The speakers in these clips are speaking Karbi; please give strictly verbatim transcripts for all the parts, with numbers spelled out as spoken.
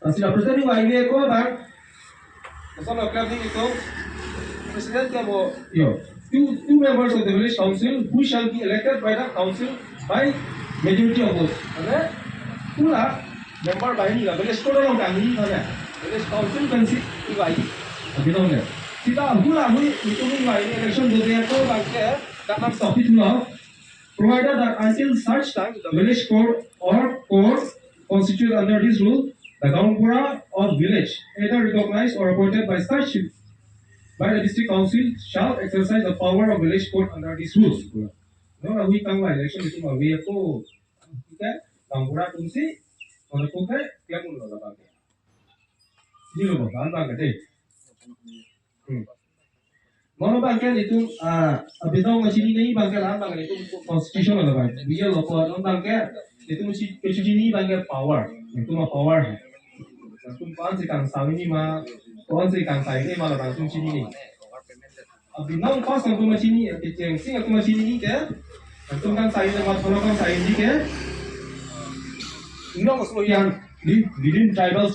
Asina president ni wai ni ko bang. Asal lo club ni itu president ke bo yo. Two, two members of the village council who shall be elected by the council by majority of votes. Ada pula member bai ni la village ko dong kami ada. Village council kan si iwai. Abidong le. Sita hula hui itu ni wai election do dia ko bang ke dalam topik lo. Provided that until such time the village court or court constituted under this rule, the gaonbura or village, either recognized or appointed by such by the district council, shall exercise the power of village court under this rule. No, we can't election itu mah we ko kita gaonbura atum si, kalau ko ke dia pun lo bang. Ini lo bang, bang ke deh. Hmm. Mono bang ke itu, ah, abidong machine ni bang ke la bang ke itu constitution lo bang. Biar lo ko bang ke itu machine, machine ni bang ke power. Itu mah power. Itu pan si kang sawi ni mah, pan si kang sawi ni mah lo bang itu machine ni. Abidong pas itu machine ni, itu yang sing itu machine ni ke. Itu kan sawi ni mah, kalau kan sawi ni ke. Nong yang di, di tribal.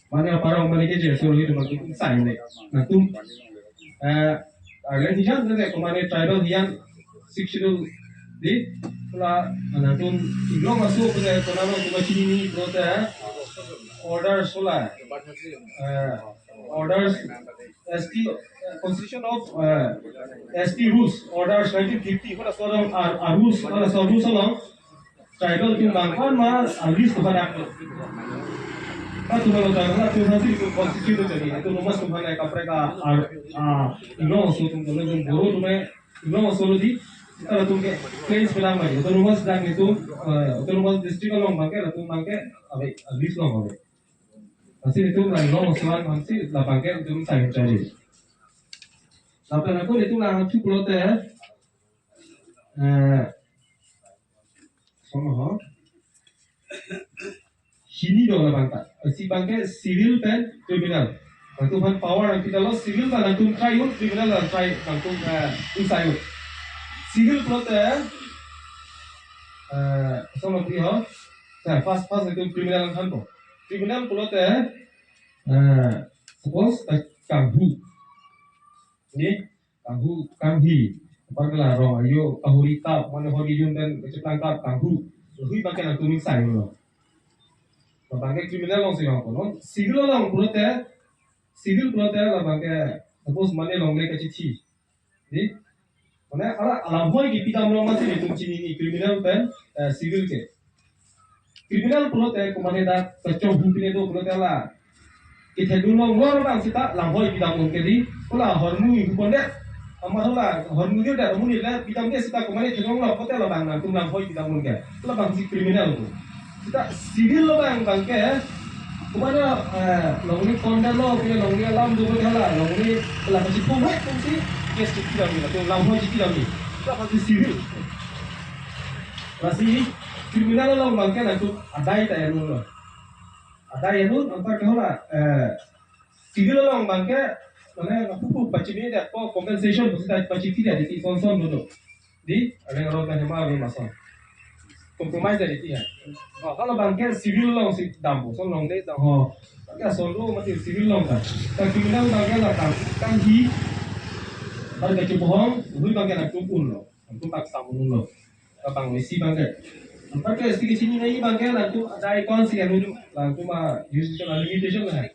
Mane aparong mane ke je solo itu mane sai ne. Nangtum, eh, arle hijan ne ko mane tribal hijan six schedule di pula nangtum inglong aso ko ne ko nano ko machine ni pulote orders pula, eh, orders S T, eh, constitution of, eh, S T rules, orders nineteen fifty ko na sorong ar, ar rules ko na sorong rules along. Tribal atum bang ko-an ma, ah, list ko bang. Ka atum lo ta, ka atum sasi ko constitute tadi. Atum lo mas ko bang kaprek a, ah, lo so atum lo atum Boro atum, lo so lo di. Kita atum ke claims pelang mai. Autonomous dang itu, eh, autonomous district along bang ke, atum bang ke, abe, ah, list along abe. Masih itu lah lo so an masih lah bang ke atum sai tadi. Sampai aku itu lah cukup lo teh. Eh, Sono ho. Hini do labang ta. Si bang ke civil pen criminal. Nangtum aphan power nangpidamlo civil ta nangtum try un, criminal ta try nangtum, eh, un sai un. Civil pulote, eh, sono pi ho. Sa first first nangtum criminal nangthan po. Criminal pulote, eh, suppose, eh, kanghu. Ni kanghu, kanghi. Apar ke la rong ajo, kahuri tap, mane hori jun pen kacheplang tap, kanghu. Lahui bang ke nangtum sai lo. Labang ke criminal along si bang kono. Civil along pulote, civil pulote labang ke, suppose mane longle kachithi. Di? Mane hala alam hoi kepidam along masih itum chinine criminal pen, eh, civil ke. Criminal pulote ko mane dak kachonghu pine do pulote la. Kethedun long lor bang sita lam hoi pidam un ke di. Ko la hormu ihu pondet. Ama ho la hormu yo da hormu ni la pidam de sita ko mane thedun long pulote labang nangtum lam hoi pidam un ke. Labang si criminal tu. Sita civil lo bang bang ke. Ko mane, eh, longle kondet lo, pine longle alam do pulote la, longle la kachipong hai tum si case chipidam ni, tum lam hoi chipidam ni. Labang si civil. Lasi criminal along bang ke nangtum adai ta en un lo. Adai en un, anpar ke hala, eh, civil along bang ke, mane, nangtum pachini de ko compensation pusi ta pachini de di konson dulu. Di, ada yang orang kan hema ave mason. Compromise de di ya. Oh, kalau bang ke civil along si dampo, son long de dam ho. Bang ke son lo mati civil along kan. Kan criminal bang ke la kan, kanghi. Bang ke cukup hong, hui bang ke nangtum un lo. Nangtum paksa un lo. Labang isi bang ke. Anpar ke isi ke chinine bang ke nangtum adai kon si anu nangtum a jurisdiction limitation lah.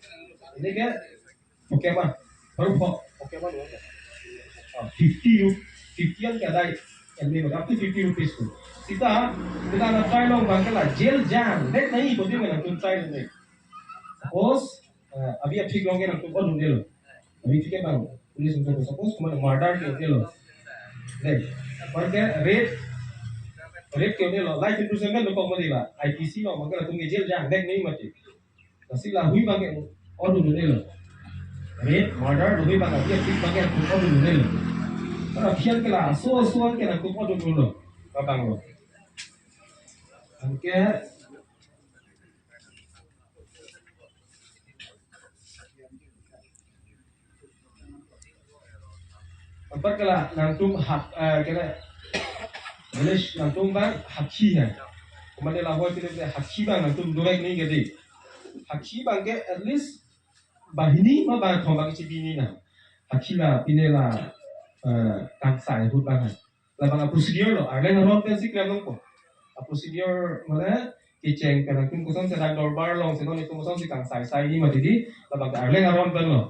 Ini ke oke mah. Baru kok oke mah dua. Ah, fifty ru-, fifty an ke adai. Yang ni up to fifty rupees tu. Sita, kita na try long bang ke la jail jang. Dek nahi bodi nangtum try nahi. Suppose, eh, abhi aphi long ke nangtum odun de lo. Abhi aphi ke bang, police untuk suppose ko mane murder ke un-e lo. Then, apar ke rape, rape ke un-e lo, life imprisonment lo ko mane la, I P C lo, maka latum ke jail jang, dek nahi mati. Lasi lahui bang ke odun un-e lo. Rape, murder, lahui bang ke, abhi aphi bang ke odun un-e lo. Para phian ke la, so, so an ke nangtum odun un lo. Labang lo. Anke, anpar ke la nangtum hak, eh, ke la village nangtum bang hakhi hai. Ko mane la hoi ke la hakhi bang nangtum durek nahi ke di. Hakhi abangke at least banghini ma bangkethom abang chibi ni na. Hakhi la pine la eh, kangsai ahut abang hai. Labang a-procedure lo, Arleng aron pensi klem nangpo. A-procedure mane kecheng pen nangtum kosonsi dak dorbar alongsi non itum kosonsi kangsai sai ni mati di, labang ke Arleng aron pen lo.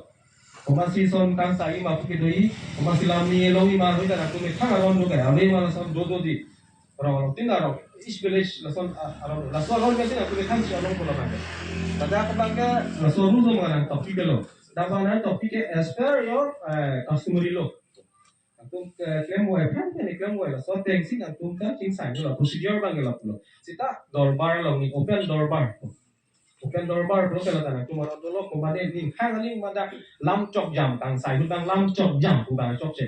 Komatsi son kangsai ma pu kedo-i, komatsi lam ni along ma hui ta nangtum methang aron do ke, ave ma lason do do di. Rong along tin rong, each village lason ah, aron, laso aron pensi nangtum methang si along pu labang ke. Tata abang ke, laso rule do ma nangtokpi ke lo. Dak abang nangtokpi ke as per your eh, customary law. Nangtum eh, klem wai aphan pen klem wai laso atengsi nangtum ta chingsai lo, procedure abang ke lapulo. Seta dorbar along ni open dorbar. Open dorbar pulo ke la ta nangtum aron dolo, komatne ning hang aling ma dak lam chok jam, kangsai ahut abang lam chok jam pu abang chokche.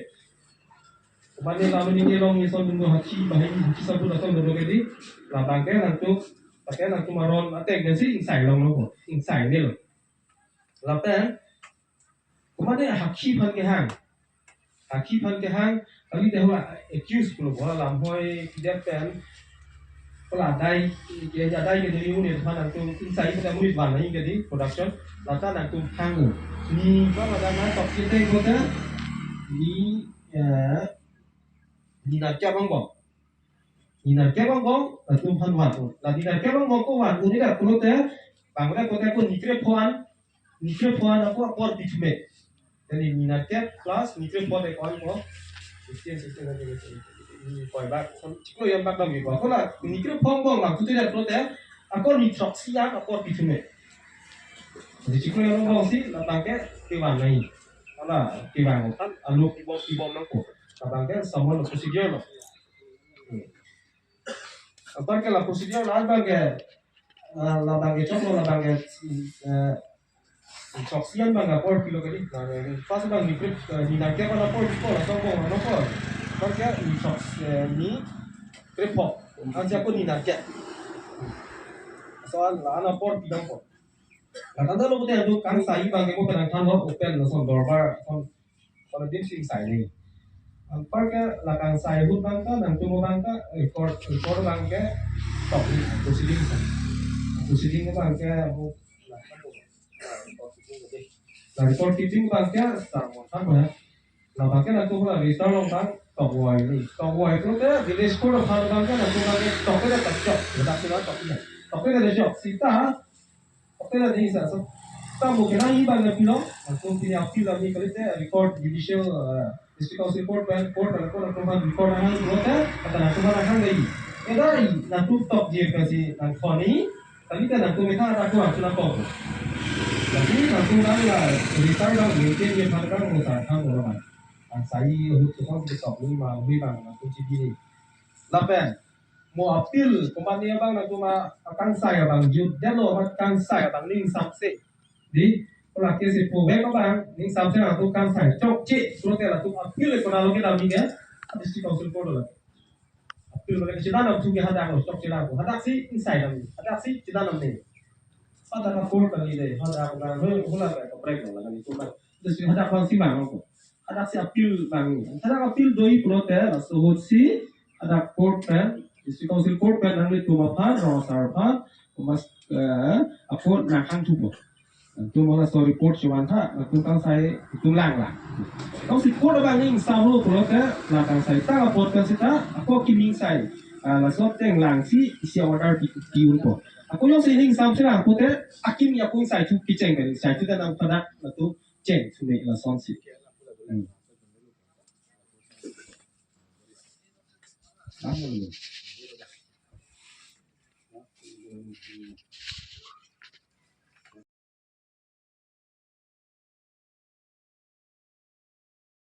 Komatne lam ni along ni son dungdo, hakhi banghini, hakhi sabut ason dungdo ke di, labang ke nangtum, pakai nangtum aron ateng pensi ingsai longlo, ingsai ni lo. Lapen komatne hakhi aphan kehang. Hakhi aphan kehang, kali te hula accused pulo, hula lamhoi kedet pen, hula adai, ke adai kedo-i unit aphan nangtum ingsai pen unit van nangji ke di production, lata nangtum hang. Ni ba lata nangtokche ateng kote, ni eh, ni nat kep angbong. Ni nat kep angbong, nangtum aphan van-un. La ni nat kep angbong ko van-un ni dak pulote, bang dak kote ko ni krepho an, ni krepho an ako apor pithume. Jadi ni nat kep plus ni krepho de ko-an ko. Fifteen, sixteen, seventeen, eighteen, nineteen, twenty, twenty-one, twenty-two, twenty-three, twenty-four, twenty-five, chiklo jon bak dam ko. Ako la ni krepho angbong bang tutu dak pulote, ako ni throksi an apor pithume. Jadi chiklo jon angbongsi labang ke kevan nai. Ala kevan aphan alo ibom ibom nangpo. Labang ke summon procedure lo. Hmm. Apar ke la procedure la abang ke, eh, labang ke choklo labang ke, eh, throksi an abang apor pilo kali. Nah, eh, pas abang ni krep, eh, ni nat kep an apor pilo, laso angbong apor. Apar ke ni throksi, eh, ni krepho. Ansi ako ni nat kep. Laso an la an apor pi nangpo. Lakan ta lo pute nangtum kangsai abang ke mo pen nangthanlo, open lason dorbar, lason Kalau dim sing sai ni. Apar ke la kangsai ahut abang ta, nangtum abang ta, record, record abang ke, tok ni, proceeding sa. Proceeding abang ke, mo, la record keeping abang ke, sa mo, sa mo ya. Labang ke nangtum la register along abang, tok wai ni. Tok wai tu ke, village court aphan abang ke, nangtum abang ke, tok ke ta chok, ledak sila tok ni. Tok ke ta chok, seta, Oke, la dei sa, so, ta mo kena i bang na pilo, nangtum pini appeal ami kalite record judicial, eh, district council court pen, court pen, court pen, court pen, court pen, court pen, kata nangtum pen hang dei. Edai, nangtum tokji pensi nangthon-i, kalite nangtum methang adak ko nangtum nangkok. Jadi nangtum nang la, register nang, maintain ye phan nang, mo sa, thang mo laman. Kangsai ahut kosonsi tok ni ma, hui bang, nangtum chibi ni. Lapen, mo appeal, komatne abang nangtum akangsai abang jut, delo amat kangsai abang ning samse. Di, kola ke si po bek abang, ning samse nangtum kangsai chokche, surat ke latum appeal ko nalo ke dam ni ke, district council court lo. Appeal ko ke chedam nangtum ke hadak lo, chokche nangtum. Hadak si ingsai dam ni, hadak si chedam dam ni. Hadak court dam ni de, hadak abang, hula ke kaprek lo, la kan itu kan. District hadak abang si bang ko. Hadak si appeal bang. Hadak appeal do-i pulote, laso ahut si, hadak court pen, district council court pen nanglitum aphan, rong asar aphan, mas, eh, a-court nangkang thupo. Nangtum laso report chevan tha, nangtum kangsai, nangtum lang lang. Nang si court abang ning samlo pulote, la kangsai ta apot kan seta, ako kimi ingsai, ah, laso ateng langsi, isi order pi, pi-unpo. Ako jongsi ning samse lang pute, akimi ako ingsai thu kecheng kan, ingsai thu ta nangpadak, nangtum, cheng thu me lasonsi. Hmm.